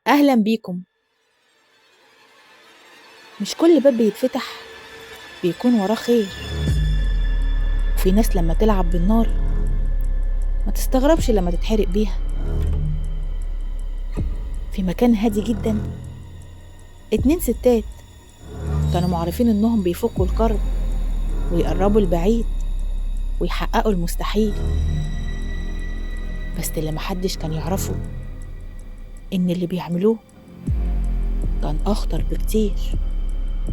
أهلا بيكم. مش كل باب بيتفتح بيكون وراه خير، وفي ناس لما تلعب بالنار ما تستغربش لما تتحرق بيها. في مكان هادي جدا 2 ستات كانوا معرفين انهم بيفكوا الكرب ويقربوا البعيد ويحققوا المستحيل، بس اللي محدش كان يعرفه ان اللي بيعملوه كان اخطر بكتير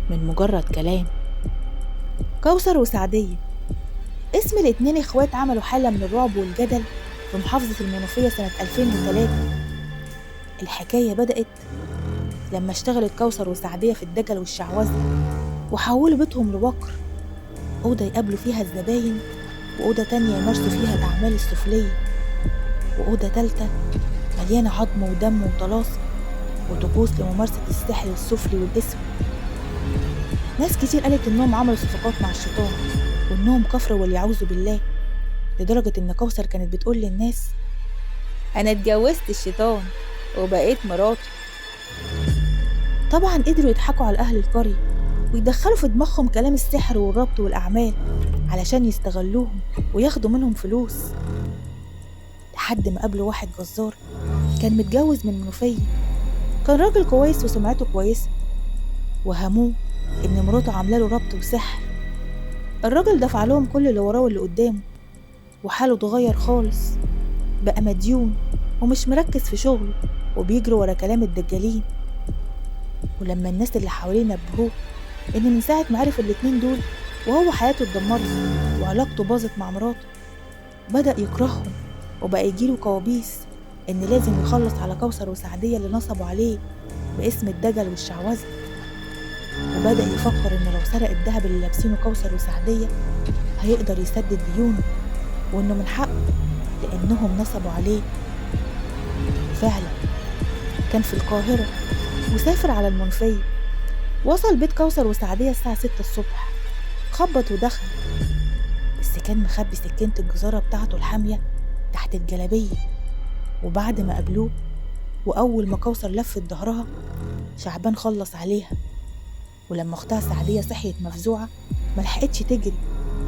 من مجرد كلام. كوثر وسعدية اسم الاتنين اخوات عملوا حالة من الرعب والجدل في محافظة المنوفية سنة 2003. الحكاية بدأت لما اشتغلت كوثر وسعدية في الدجل والشعوذة وحولوا بيتهم لوقر، أوضة يقابلوا فيها الزباين، وأوضة تانية يمارسوا فيها الأعمال السفلية، وأوضة تالتة مليانة عظم ودم وطلاسم وطقوس لممارسة السحر السفلي والأسود. ناس كتير قالت إنهم عملوا صفقات مع الشيطان وإنهم كفروا واليعوذ بالله، لدرجة إن كوثر كانت بتقول للناس أنا اتجوزت الشيطان وبقيت مراته. طبعا قدروا يضحكوا على أهل القرية ويدخلوا في دماغهم كلام السحر والربط والأعمال علشان يستغلوهم وياخدوا منهم فلوس، لحد ما قابلوا واحد جزار كان متجوز من منوفية، كان راجل كويس وسمعته كويسة، وهموه إن مراته عامله له ربط وسحر. الراجل دفع لهم كل اللي وراه واللي قدامه، وحاله اتغير خالص، بقى مديون ومش مركز في شغله وبيجري ورا كلام الدجالين. ولما الناس اللي حواليه نبهوه إن من ساعة ما عرف الاتنين دول وهو حياته اتدمرت وعلاقته باظت مع مراته، بدأ يكرههم وبقى يجيله كوابيس إن لازم يخلص على كوثر وسعدية اللي نصبوا عليه باسم الدجل والشعوذة. وبدأ يفكر إنه لو سرق الذهب اللي لابسينه كوثر وسعدية هيقدر يسدد ديونه، وإنه من حقه لأنهم نصبوا عليه. فعلا كان في القاهرة وسافر على المنوفية، وصل بيت كوثر وسعدية الساعة 6 الصبح، خبط ودخل، بس كان مخبي سكينة الجزارة بتاعته الحامية تحت الجلابية. وبعد ما قابلوه وأول ما كوثر لفت ظهرها شعبان خلص عليها. ولما أختها سعدية صحيت مفزوعة ملحقتش تجري،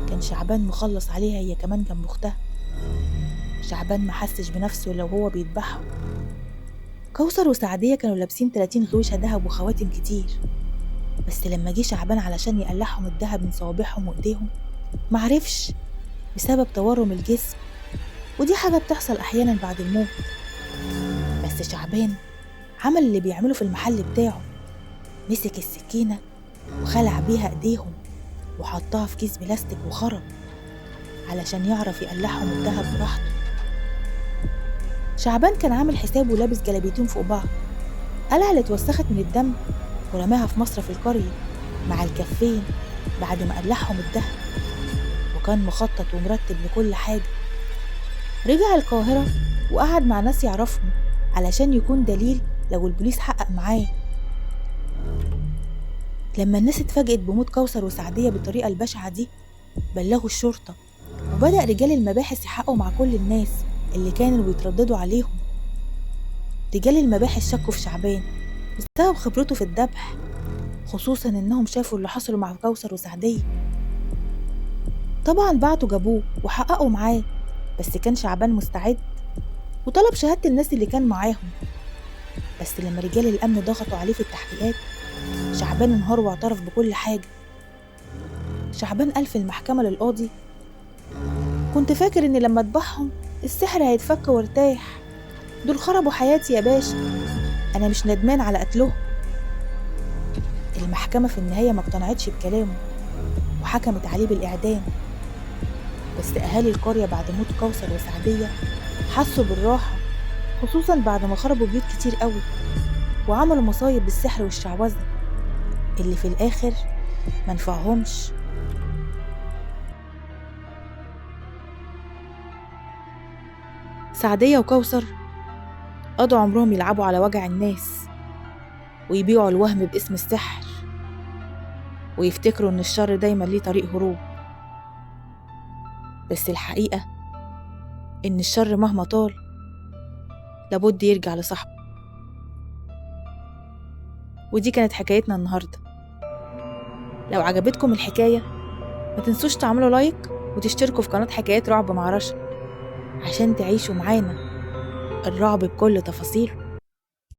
كان شعبان مخلص عليها هي كمان جنب أختها. شعبان ما حسش بنفسه لو هو بيذبحه. كوثر وسعدية كانوا لابسين 30 غويشة دهب وخواتم كتير، بس لما جه شعبان علشان يقلعهم الدهب من صوابعهم وإيديهم معرفش بسبب تورم الجسم، ودي حاجة بتحصل أحيانا بعد الموت. بس شعبان عمل اللي بيعمله في المحل بتاعه، مسك السكينة وخلع بيها إيديهم وحطها في كيس بلاستيك وخرج علشان يعرف يقلعهم الدهب براحته. شعبان كان عامل حسابه لابس جلابيتين فوق بعض، قلع اللي اتوسخت من الدم ورماها في مصرف القرية مع الكفين بعد ما قلعهم الدهب، وكان مخطط ومرتب لكل حاجة. رجع القاهرة وقعد مع ناس يعرفهم علشان يكون دليل لو البوليس حقق معاه. لما الناس اتفاجئت بموت كوثر وسعدية بالطريقة البشعة دي بلغوا الشرطة، وبدأ رجال المباحث يحققوا مع كل الناس اللي كانوا بيترددوا عليهم. رجال المباحث شكوا في شعبان بسبب خبرته في الذبح، خصوصا انهم شافوا اللي حصلوا مع كوثر وسعدية. طبعا بعتوا جابوه وحققوا معاه، بس كان شعبان مستعد وطلب شهادة الناس اللي كان معاهم. بس لما رجال الأمن ضغطوا عليه في التحقيقات شعبان انهار واعترف بكل حاجة. شعبان قال في المحكمة للقاضي كنت فاكر إن لما اذبحهم السحر هيتفك وارتاح، دول خربوا حياتي يا باشا، أنا مش ندمان على قتلهم. المحكمة في النهاية ما اقتنعتش بكلامه وحكمت عليه بالإعدام. بس أهالي القرية بعد موت كوثر وسعدية حسوا بالراحة، خصوصا بعد ما خربوا بيوت كتير قوي وعملوا مصايب بالسحر والشعوذة اللي في الآخر منفعهمش. سعدية وكوثر قضوا عمرهم يلعبوا على وجع الناس ويبيعوا الوهم باسم السحر، ويفتكروا إن الشر دايما ليه طريق هروب. بس الحقيقة إن الشر مهما طال لابد يرجع لصاحبه. ودي كانت حكايتنا النهاردة. لو عجبتكم الحكاية ما تنسوش تعملوا like وتشتركوا في قناة حكايات رعب مع رشا عشان تعيشوا معانا الرعب بكل تفاصيله.